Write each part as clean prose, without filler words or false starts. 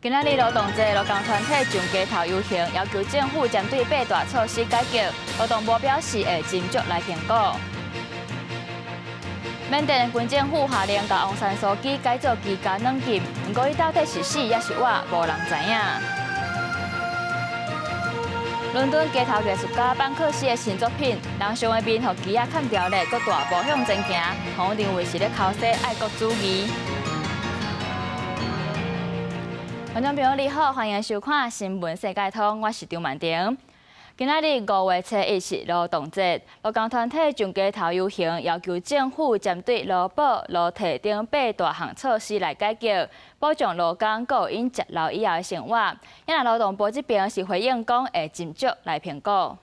今仔日勞動節，勞工團體上街頭遊行，要求政府針對八大措施改革。勞動部表示會斟酌來評估。緬甸軍政府下令共翁山蘇姬改做居家軟禁，毋過伊到底是死抑是活，無人知影。倫敦街頭藝術家班克西的新作品，人像的面予機仔砍掉咧，閣大步向前行，予人認為是咧剾洗愛國主義。觀眾朋友你好，歡迎收看《新聞世界通》，我是張曼婷。今仔日5月初1是勞動節，勞工團體上街頭遊行，要求政府針對勞保、勞退等八大項措施來改革，保障勞工閣有𪜶食老以後的生活。因為勞動部這邊是回應講會斟酌來評估。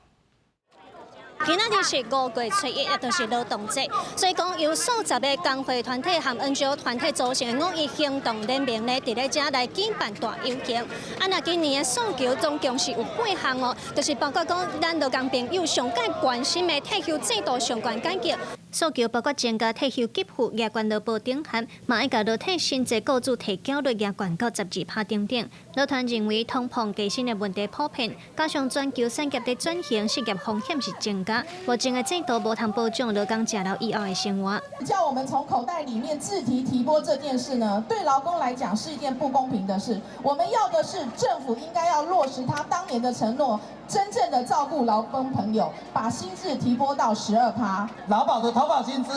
今仔日是5月初1，也就是勞動節，所以講由數十个工會團體和 NGO 團體組成的五一行動聯盟呢，佇咧遮來舉辦大遊行。啊，若今年的訴求總共是有八項哦，就是包括講咱勞工朋友上蓋關心的退休制度相關改革。訴求包括增加退休給付、額懸勞保頂限，嘛愛共勞退薪資雇主提繳率額懸到12趴等等。勞團認為通膨加薪的問題普遍，加上全球產業的轉型，失業風險是增加。目前的制度無通保障勞工食老以後的生活。叫我們從口袋裡面自提提撥這件事呢，對勞工來講是一件不公平的事。我們要的是政府應該要落實他當年的承諾，真正的照顧勞工朋友，把薪資提撥到12趴。勞保的投保薪資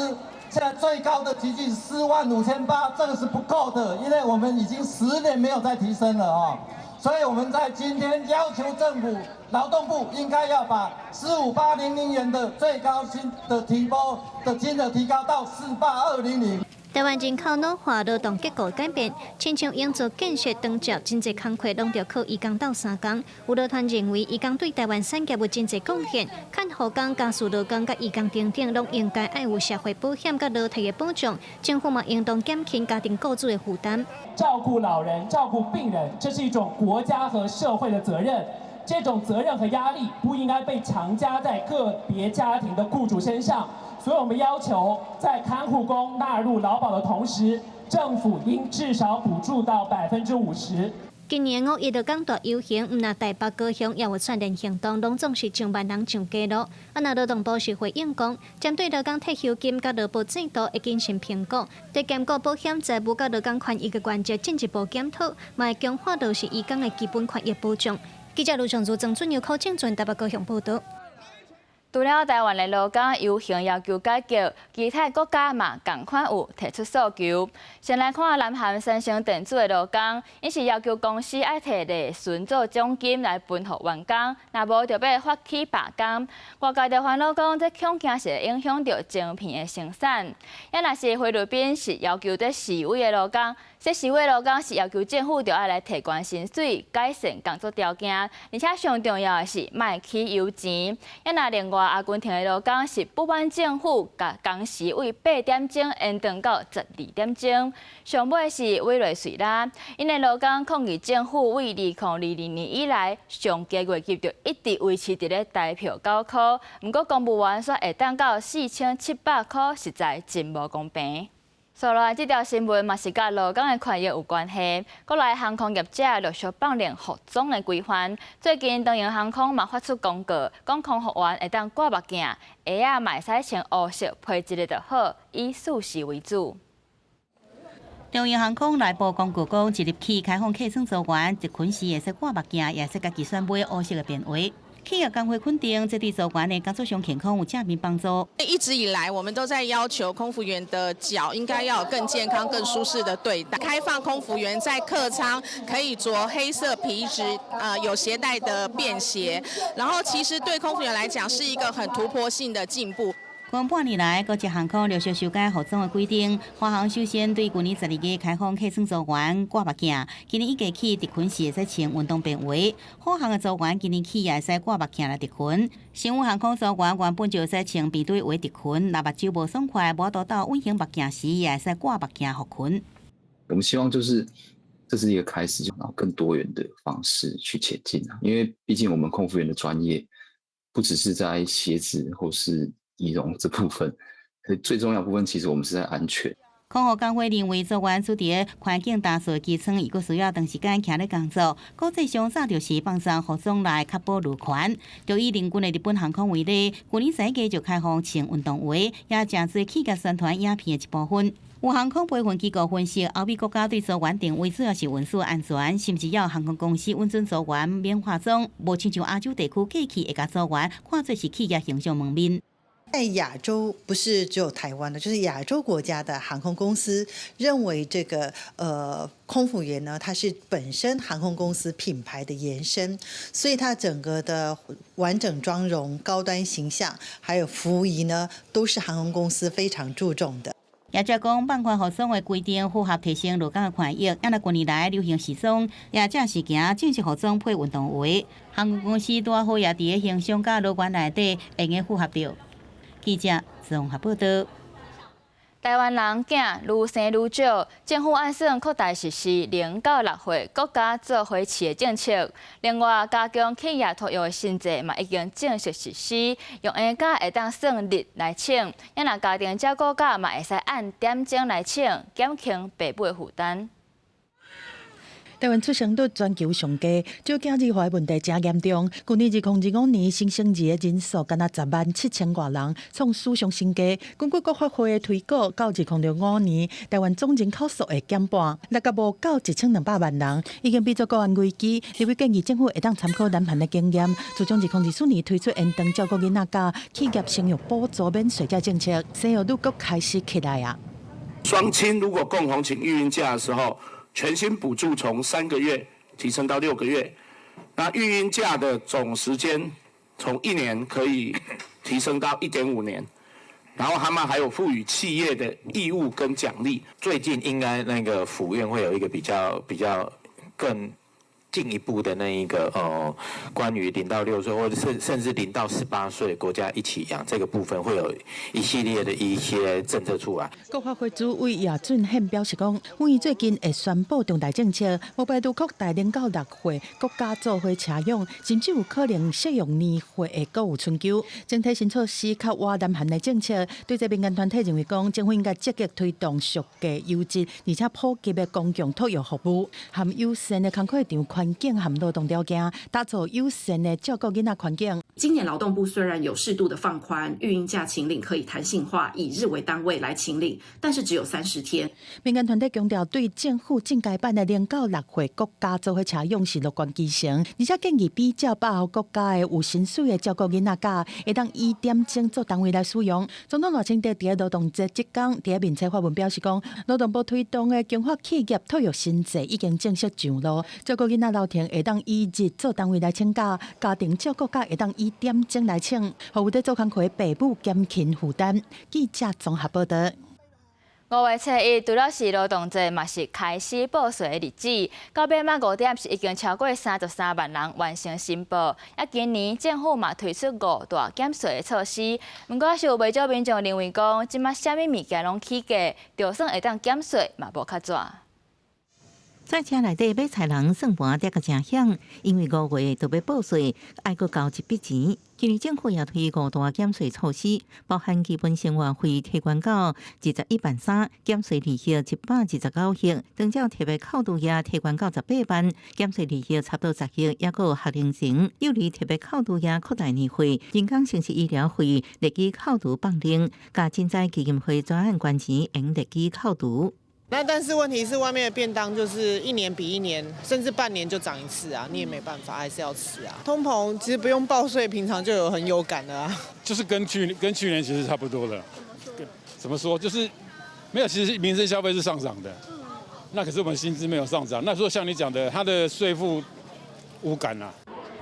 現在最高的接近45,800，這個是不夠的，因為我們已經10年沒有再提升了哦。所以我們在今天要求政府勞動部應該要把45,800元的最高薪的提撥的金額提高到48,200。台灣人口老化，勞動結構改變，親像營造建設、長照，真濟工課攏著靠移工鬥相共。有勞團認為，移工對台灣產業有真濟貢獻，看護工、家事勞工佮移工等等，攏應該愛有社會保險佮勞退的保障。政府嘛應當減輕家庭雇主的負擔。照顧老人、照顧病人，這是一種國家和社會的責任。這種責任和壓力不應該被強加在個別家庭的雇主身上。所以我們要求，在看護工納入勞保的同時，政府應至少補助到50%。今年五一勞工大遊行，毋但台北、高雄也有串聯行動，攏總是上萬人上街路。啊，若勞動部是回應講，針對勞工退休金佮勞保制度會謹慎評估，對兼顧保險財務佮勞工權益的原則進一步檢討，嘛會強化落實移工的基本權益保障。記者盧尚如、曾俊佑、柯正俊台北高雄報道。除了台灣的勞工遊行要求改革，其他國家嘛仝款有提出訴求。先來看南韓三星電子的勞工，𪜶是要求公司愛提利潤做獎金來分予員工，若無就欲發起罷工。外界就煩惱講，這恐驚是會影響著晶片的生產。也若是菲律賓是要求這示威的勞工，這示威勞工是要求政府著愛來提懸薪水，改善工作條件，而且上重要的是莫起油錢。也若另外阿根廷的勞工是不滿政府共工時為8點鐘延長到12點鐘。上尾是委內瑞拉，𪜶的勞工抗議政府為2022年以來上低月給就一直維持佇咧台票9塊，毋過公務員煞會當到4700塊，實在真無公平。紲落來這條新聞嘛是佮勞工的權益有關係。國內航空業者陸續放令服裝的規範。最近長榮航空嘛發出公告，講空服員會當掛目鏡，鞋仔嘛會使穿烏色皮質的就好，以舒適為主。長榮航空內部公告講，即日起開放客艙組員執勤時會使掛目鏡，也會使家己選買烏色的便鞋。企業工會肯定，這對組員的工作上健康有正面幫助。一直以來，我們都在要求空服員的腳應該要有更健康、更舒適的對待。開放空服員在客艙可以着黑色皮質、有鞋帶的便鞋，然後其實對空服員來講是一個很突破性的進步。近半年來，國際航空陸續修改服裝的規定。華航首先對舊年12月開放客艙組員掛目鏡，今年一月起執勤時會使穿運動便鞋。虎航的組員今年起也會使掛目鏡來執勤。星宇航空組員原本就會使穿便隊鞋執勤，若目睭無爽快，無法度戴隱形目鏡時，也會使掛目鏡復勤。我們希望就是這是一個開始，然後更多元的方式去前進啊。因為畢竟我們空服員的專業不只是在鞋子或是儀容這部分，最重要部分其實我們是在安全。空服工會認為，組員處佇環境焦燥機艙，伊閣需要長時間徛咧工作，國際上早就是放鬆服裝來確保路權。就以鄰近的日本航空為例，去年11月就開放穿運動鞋，也成做企業宣傳影片的一部分。有航空培訓機構分析，歐美國家對組員定位主要是運輸安全，甚至要航空公司允准組員免化妝，無親像亞洲地區過去會共組員看做是企業形象門面。在亞洲，不是只有台灣的，就是亞洲國家的航空公司認為這個空服員呢，它是本身航空公司品牌的延伸，所以它整個的完整妝容、高端形象，還有服儀呢，都是航空公司非常注重的。業者講，放寬服裝的規定符合提升勞工的權益。啊，若近年來流行時裝，也正是行正式服裝配運動鞋。航空公司拄好也佇個形象佮勞員內底會用符合著。記者綜合報道。台灣人囝愈生愈少，政府按算擴大實施0到6歲國家做伙飼的政策。另外，加強企業托育的新制嘛已經正式實施，用嬰假會當算日來請，啊若家庭照顧假嘛會使按點鐘來請，減輕爸母的負擔。台灣出生率全球上低，少子化的問題誠嚴重。去年2025年新生兒的人數干焦10萬7千外人，創史上新低。根據國發會的推估，到2065年，台灣總人口數會減半，六個無到1200萬人，已經變做國安危機。立委建議政府會當參考南韓的經驗，自從2024年推出延長照顧囡仔假、企業生育補助免稅這政策，生育率閣開始起來啊。雙親如果共同請育嬰假的時候，全薪補助從3個月提升到6個月，那育嬰假的總時間從一年可以提升到1.5年，然後他們還有賦予企業的義務跟獎勵。最近應該那個府院會有一個比較更進一步的那一個關於0到6歲或者甚至0到18歲國家一起養這個部分，會有一系列的一些政策出來。國發會主委葉俊憲表示講，府院最近會宣布重大政策，無排除擴大0到6歲國家做伙飼養，甚至有可能適用年歲的國有春秋。整體新措施較倚南韓的政策，對這民間團體認為講，政府應該積極推動俗價優質而且普及的公共托育服務，含友善的工課場環境和勞動條件，打造友善的照顧囡仔環境。今年勞動部雖然有適度的放寬育嬰假請領可以彈性化，以日為單位來請領，但是只有30天。民間團體強調，對政府進階版的0到6歲國家做伙飼養是樂觀其成，而且建議比照北歐國家的有薪水的照顧囡仔假，會當以點鐘做單位來使用。總統賴清德佇勞動節這工，佇面冊發文表示講，勞動部推動的強化企業托育新制已經正式上路，照顧囡仔流程會當以日做單位來請假，家庭照顧假會當以點鐘來請，予有佇做工課的爸母減輕負擔。記者綜合報道。5月初1，除了是勞動節，嘛是開始報稅的日子。到尾仔5點是已經超過33萬人完成申報。啊，今年政府嘛推出五大減稅的措施。毋過是有袂少民眾認為講，這馬啥物物件攏起價，就算會當減稅，嘛無較濟。在車內底買菜人算盤疊甲誠響，因為5月就欲報稅，愛閣交一筆錢。今年政府也推五大減稅措施，包含基本生活費提懸到21萬3，減稅利息129億；長照特別扣除額提懸到18萬，減稅利息差不多10億，抑閣有學齡前幼兒特別扣除額擴大年歲，人工生殖醫療費列舉扣除放寬，佮賑災基金會專案捐錢用列舉扣除。那但是問題是，外面的便當就是一年比一年，甚至半年就漲一次啊，你也沒辦法，還是要吃啊。通膨其實不用報稅，平常就有很有感的啊。就是跟去年其實差不多了。怎麼說？就是沒有，其實民生消費是上漲的。那可是我們薪資沒有上漲。那說像你講的，它的稅負無感啊。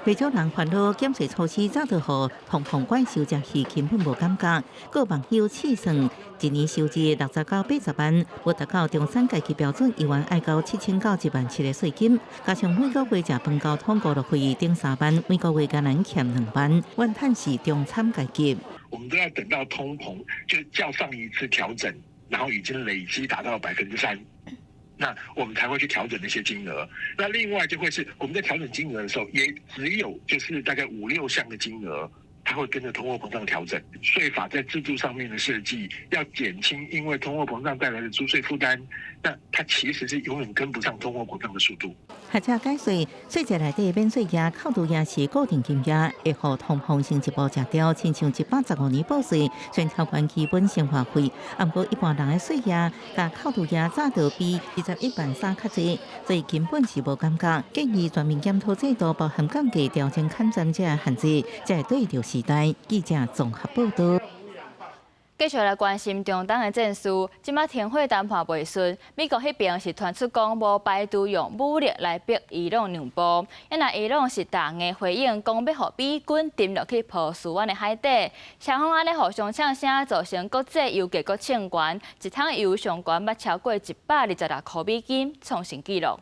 袂少人煩惱減稅措施早就予通膨怪獸食去，根本無感覺。閣有網友試算，一年收入60到80萬，無達到中產階級標準，猶原愛交7000到1萬7的稅金，加上每個月食飯交通五路費頂3萬，每個月干焦欠2萬，怨嘆是中產階級。我們都要等到通膨就較上一次調整，然後已經累積達到3%。那我們才會去調整那些金額。那另外就會是我們在調整金額的時候，也只有就是大概五六項的金額，它它會跟着通貨膨脹調整。稅法在制度上面的設計，要減輕因為通貨膨脹帶來的租稅負擔，那它其實是永遠跟不上通貨膨脹的速度。學者解說，稅制內底免稅額、扣除額是固定金額，會予通膨先一步食掉，親像115年報稅，雖然調懸基本生活費，毋過一般人的稅額佮扣除額早就比21萬3較濟，所以根本是無感覺。建議全面檢討制度，包含降價、調整砍針這限制，才會對著時代。記者綜合報道。繼續來關心中東的戰事，這擺停火談判袂順，美國彼邊是傳出講無排除用武力來逼伊朗讓步，啊若伊朗是動硬回應，講欲予美軍沉落去波斯灣的海底，雙方按呢互相嗆聲，造成國際油價閣衝懸，一桶油上懸捌超過126塊美金，創新紀錄。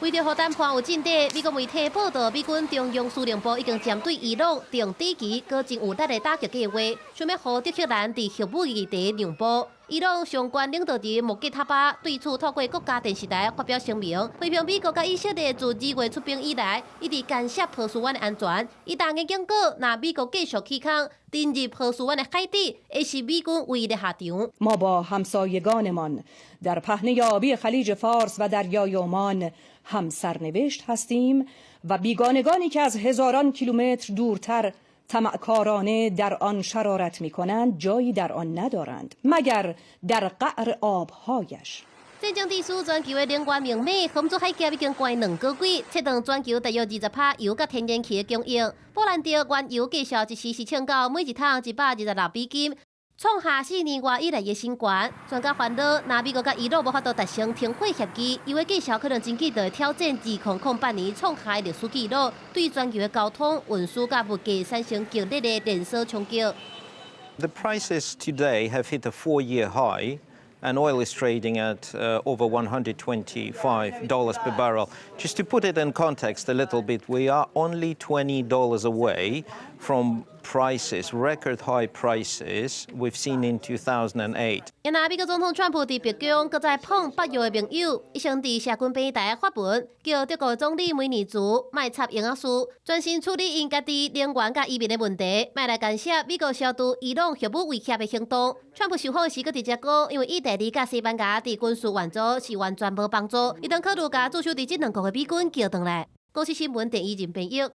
為著予談判有進展，美國媒體報道，美軍中央司令部已經針對伊朗定短期閣真有力的打擊計劃，想欲予德黑蘭佇核武議題讓步。伊朗上懸領導人穆吉塔巴對此透過國家電視台發表聲明，批評美國佮以色列自2月出兵以來，一直干涉波斯灣的安全。伊動硬警告，若美國繼續起空，沉入波斯灣的海底，會是美軍唯一的下場。 ما با همسایگانمان در پهنه آبی خلیج فارس و دریای عمان هم سرنوشت هستیم و بیگانگانی که از هزاران کیلومتر دورتر طمعکارانه در آن شرارت می کنند جایی در آن ندارند مگر در قعر آبهایش. 戰爭致使全球的能源命脈，荷姆茲海峽已經關2個月，切斷全球大約20%油佮天然氣的供應。布蘭特原油價數一時是衝到每一桶126美金，創下4年外以來的新高。專家煩惱，若美國佮伊朗無法度達成停火協議，油的價數可能真緊就會挑戰2008年創下的歷史紀錄，對全球的交通運輸佮物價產生強烈的連鎖衝擊。 The prices today have hit a 4-year high. And oil is trading at over $125 per barrel. Just to put it in context a little bit, we are only $20 away from prices, record high prices we've seen in 2008. 若美國總統川普佇白宮閣再碰北約的盟友，伊先佇社群平台發文，叫德國總理梅爾茲莫插閒仔事，專心處理𪜶家己能源佮移民的問題，莫來干涉美國消除伊朗核武威脅的行動。川普受訪時閣直接講，因為意大利佮西班牙佇軍事援助是完全無幫助，伊當考慮共駐守佇這兩國的美軍叫轉來。公視新聞電以任編譯。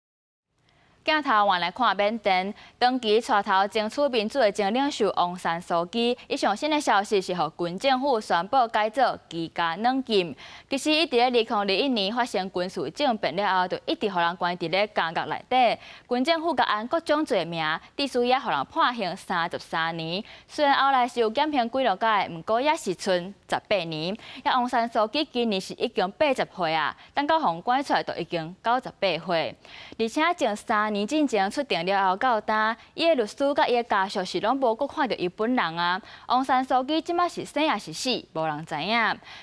鏡頭換來看緬甸，長期帶頭爭取民主的前領袖翁山蘇姬，伊上新的消息是予軍政府宣布解做居家軟禁。其實伊佇咧2021年發生軍事政變了後，就一直予人關佇咧監獄內底。軍政府共安各種罪名，至少也予人判刑33年。雖然後來是有減刑幾落改，毋過也是賰18年。啊翁山蘇姬今年是已經80歲啊，等到予人關出來就已經98歲。而且前3年進前出庭了後到今，伊的律師佮伊的家屬是攏無閣看著伊本人啊。翁山蘇姬這擺是生抑是死，無人知影。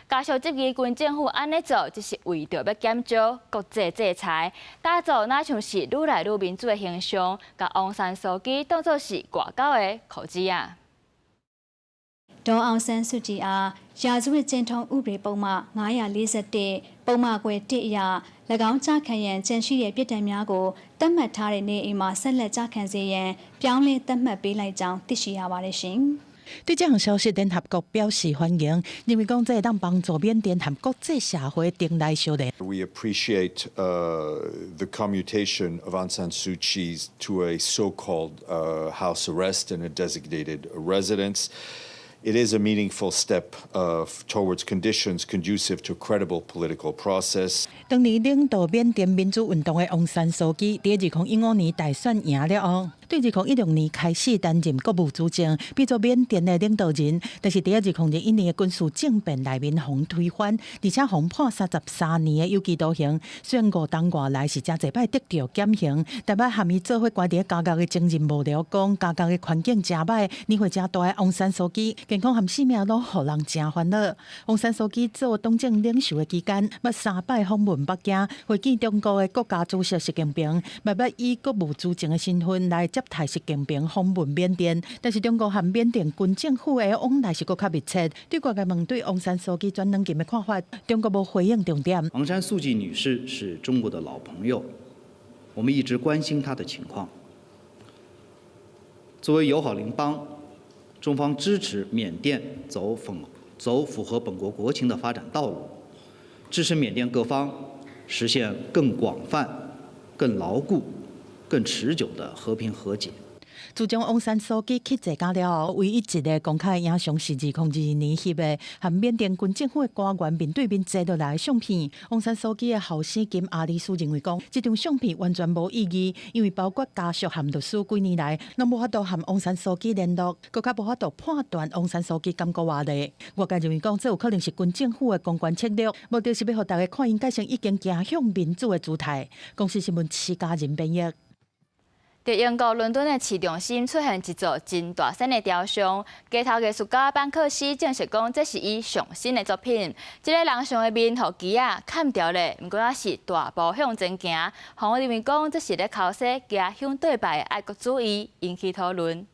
家屬質疑軍政府按呢做，只是為著欲減少國際制裁，打造若像是愈來愈民主的形象，共翁山蘇姬當作是外交的口子啊。 ဒေါ်အောင်ဆန်းစုကြည်အားရာဇဝတ်ကျဉ်ထုံးဥပဒေပုဒ်မ941ပုဒ်မခွဲ1အရ၎င်းကျခံရန်ကြံရှိတဲ့ပြစ်ဒဏ်များကိုသတ်မှတ်ထားတဲ့နေအိမ်မှာဆက်လက်ကျခံစေရန်ပြောင်းလဲသတ်မှတ်ပေးလိုက်ကြောင်းသိရှိရပါတယ်ရှင်။ 對這項消息，聯合國表示歡迎，認為講這會當幫助緬甸和國際社會定來相連。 We appreciate the commutation of Aung San Suu Kyi to a so-called house arrest in a designated residence. It is a meaningful step towards conditions conducive to a credible political process. 當年領導緬甸民主運動的翁山蘇姬，佇2015年大選贏了後，對2016年開始擔任國務資政，變做緬甸的領導人。但是佇2021年的軍事政變內面，予人推翻，而且予人判33年的有期徒刑。雖然5冬外來是誠濟擺得著減刑，但擺和伊做伙關佇監獄的前任幕僚講，監獄的環境誠歹，年歲誠大的翁山蘇姬健康和性命攏予人誠煩惱。翁山蘇姬做黨政領袖的期間，捌三擺訪問北京，會見中國的國家主席習近平，嘛捌以國務資政的身份來接替習近平訪問緬甸。但是中國和緬甸軍政府的往來是閣較密切。對外界問對翁山蘇姬轉軟禁的看法，中國無回應重點。昂山素季女士是中國的老朋友，我們一直關心她的情況。作為友好鄰邦，中方支持緬甸走符合本國國情的發展道路，支持緬甸各方實現更廣泛、更牢固、更持久的和平和解。自從翁山蘇姬去坐監了後，唯一一个公開影像是2022年翕的，和緬甸軍政府的官員面對面坐落來的相片。翁山蘇姬的後生金阿里斯認為講，這張相片完全無意義，因為包括家屬和律師幾年來攏無法度和翁山蘇姬聯絡，閣較無法度判斷翁山蘇姬敢閣活咧。外界認為講，這有可能是軍政府的公關策略，目的是欲予大家看𪜶改成已經走向民主的姿態。公視新聞徐家仁編譯。佇英國倫敦的市中心出現一座真大身的雕像，街頭藝術家班克西證實講，這是伊上新的作品。這个人像的面予機仔砍掉咧，毋過猶是大步向前行。予人認為講，這是咧剾洗街向對拜的愛國主義，引起討論。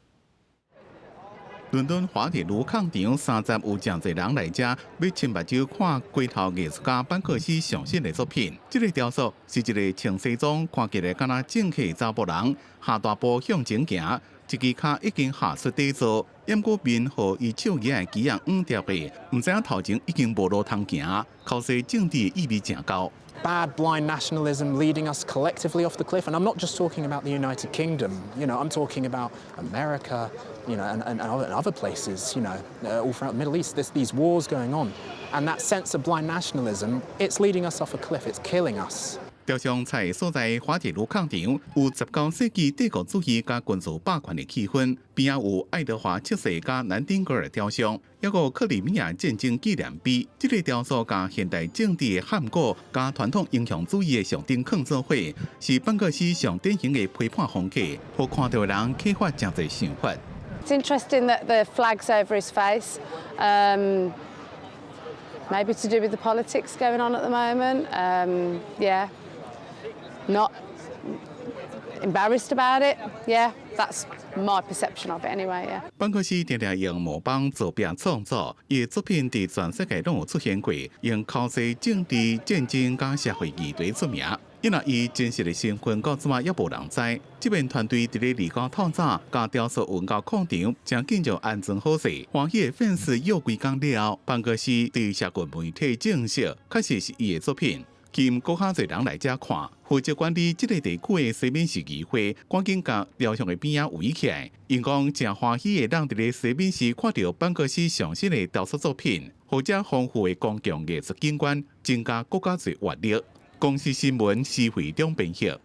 倫敦滑鐵盧廣場三站有誠濟人來遮，欲親目睭看街頭藝術家班克西上新的作品。這个雕塑是一个穿西裝，看起來敢若政客查埔人，下大步向前行，一支跤已經下出底座，毋過面予伊手舉的機仔囥掉去，毋知影頭前已經無路通行，剾洗政治意味誠厚。 Bad blind nationalism leading us collectively off the cliff. And I'm not just talking about the United Kingdom, I'm talking about America, and other places, all throughout the Middle East. There's these wars going on. And that sense of blind nationalism, it's leading us off a cliff, it's killing us. 雕像在所在滑鐵盧廣場，有19世紀帝國主義佮軍事霸權的氣氛，邊仔有愛德華七世佮南丁格爾雕像，抑閣有克里米亞戰爭紀念碑。這个雕塑佮現代政治的譀古佮傳統英雄主義的象徵囥做伙，是班克西上典型的批判風格，予看著的人啟發誠濟想法。 It's interesting that the flag's over his face. Maybe to do with the politics going on at the moment. Yeah. Not embarrassed about it. Yeah, that's my perception of it anyway. Yeah. 班克西定定用模板做壁創作，伊的作品佇全世界攏有出現過，用剾洗政治、戰爭佮社會議題出名。因為伊真實的身份到這馬猶無人知。這邊團隊佇咧2號透早，共雕塑運到礦場，誠緊就安裝好勢。歡喜的粉絲約幾工了後，班克西佇社群媒體證實，確實是伊的作品。吸引閣較濟人來遮看，負責管理這个地區的西敏市議會，趕緊共雕像的邊仔圍起來。𪜶講誠歡喜會當佇咧西敏市看著班克西上新的雕塑作品，予遮豐富的公共藝術景觀增加閣較濟活力。公視新聞施惠中編譯。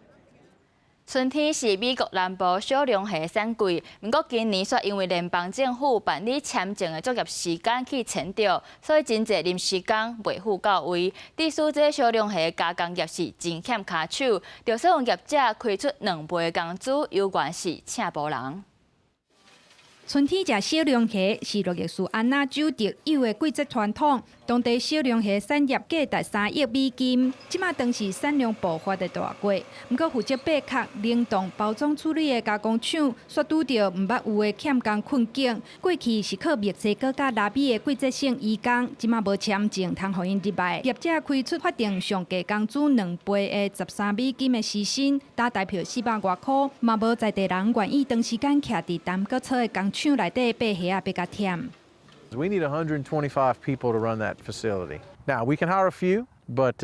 春天是美國南部小龍蝦產季，毋過今年卻因為聯邦政府辦理簽證的作業時間去延著，所以真濟臨時工袂赴到位。致使這小龍蝦加工業是真欠跤手，著使用業者開出2倍的工資，猶原是請無人。春天食小龍蝦是路易斯安那州特有的季節傳統。當地小龍蝦產業價值3億美金，這馬當是產量爆發的大季。毋過負責剝殼、冷凍、包裝處理的加工廠，卻拄著毋捌有的欠工困境。過去是靠墨西哥佮拉美的季節性移工，這馬無簽證通予𪜶入來。業者開出法定上低工資2倍的13美金的時薪，打台票400外箍，嘛無在地人願意長時間徛佇耽擱槽的工廠內底剝蝦仔剝甲忝。 We need 125 people to run that facility. Now, we can hire a few, but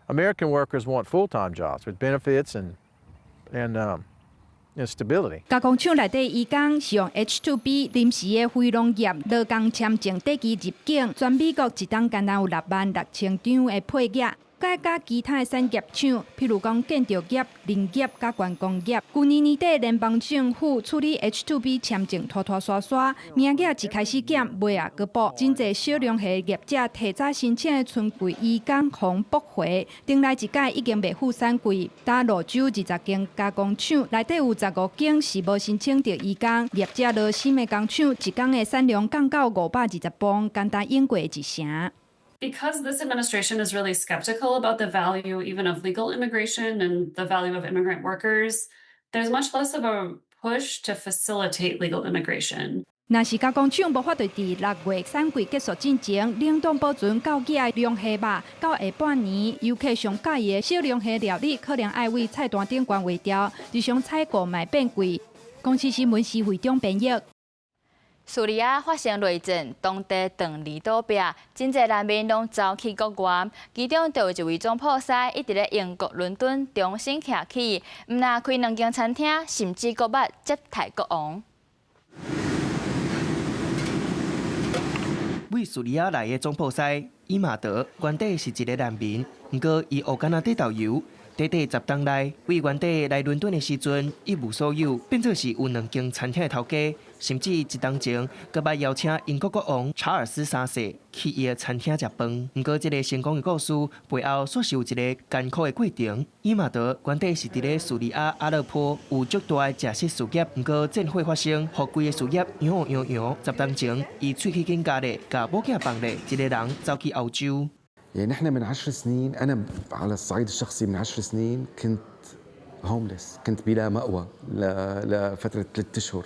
American workers want full-time jobs with benefits and stability. 加工廠內底移工是用 H2B 臨時的非農業勞工簽證短期入境，全美國一冬干焦有6萬6千張的配額。佮佮其他的產業廠，譬如講建築業、林業佮觀光業。舊年年底，聯邦政府處理 H2B 簽證拖拖沙沙，名額一開始減，尾仔閣補，真濟小龍蝦業者提早申請的春季移工予駁回，頂來一屆已經袂赴產季。焦羅州20間加工廠內底有15間是無申請著移工，業者羅森的工廠一工的產量降到520磅，干焦永過一成。 Because this administration is really skeptical about the value even of legal immigration and the value of immigrant workers, there's much less of a push to facilitate legal immigration. 若是加工廠無法度佇6月產季結束進前，冷凍保存到寄的龍蝦肉，到下半年遊客上佮意的小龍蝦料理，可能愛為菜單頂懸劃掉，日常採購嘛變貴。公視新聞施惠中編譯。敘利亞發生內戰，當地斷離倒壁，真濟難民攏走去國外。其中就有一位總鋪師，伊佇咧英國倫敦重新徛起，毋但開兩間餐廳，甚至閣捌接待國王。為敘利亞來的總鋪師伊馬德，原底是一个難民，毋過伊學敢若綴導遊，短短10冬內，為原底來倫敦的時陣一無所有，變做是有兩間餐廳的頭家，甚至一冬前，閣捌邀請英國國王查爾斯三世去伊的餐廳食飯。毋過，這个成功的故事背後，煞是有一个艱苦的過程。伊馬德原底是佇咧敘利亞阿勒頗有足大的食食事業，毋過戰火發生，予規个事業搖搖搖。10冬前，伊喙齒緊咬咧，共某囝放咧，一个人走去歐洲。 يعني نحن من 10 سنين، أنا على الصعيد الشخصي من 10 سنين كنت homeless، كنت بلا مأوى لفترة 3 أشهر.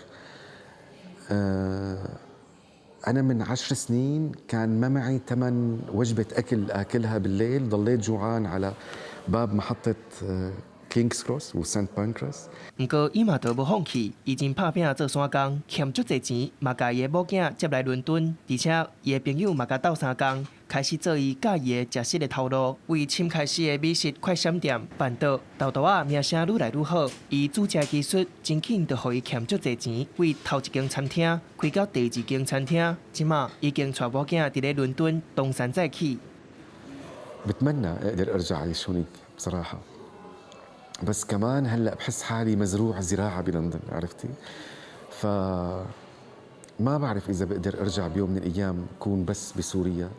أنا من 10 سنين كان ما معي ثمن وجبة أكل آكلها بالليل، ضليت جوعان على باب محطة كينغز كروس وسانت بانكراس. 毋過伊嘛都無放棄，伊真拍拚做散工，欠足濟錢，嘛共伊的某囝接來倫敦，而且伊的朋友嘛共鬥相共，開始做伊佮意的食食的頭路。為深開始的美食快閃店辦桌，沓沓仔名聲愈來愈好。伊煮食技術真緊，就予伊欠足濟錢。為頭一間餐廳開到第二間餐廳，這馬已經帶某囝佇咧倫敦東山再起。 بتمنى اقدر ارجع اعيش هونيك بصراحه، بس كمان هلا بحس حالي مزروع زراعه بلندن، عرفتي؟ ف ما بعرف اذا بقدر ارجع بيوم من الايام كون بس بسوريا.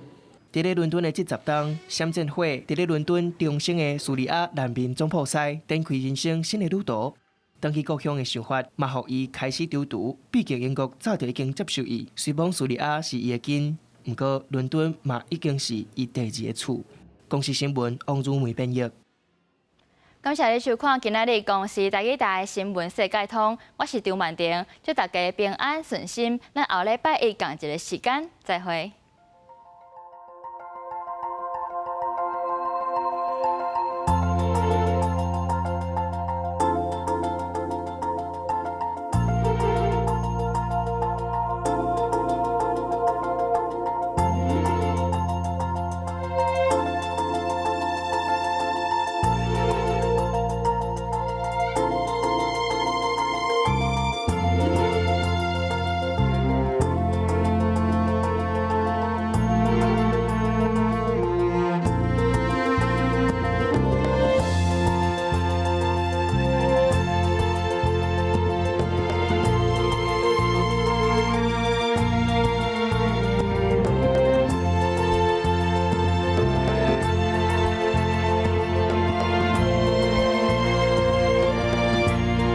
佇咧倫敦的這10冬，閃戰火佇咧倫敦重生的敘利亞難民總鋪師，展開人生新的旅途。轉去故鄉的想法，嘛予伊開始躊躇。畢竟英國早就已經接受伊，雖罔敘利亞是伊的根，毋過倫敦嘛已經是伊第二个厝。公視新聞王如梅編譯。感謝你收看今仔日公視台語台新聞世界通，我是張曼婷，祝大家平安順心。咱後禮拜一仝一个時間再會。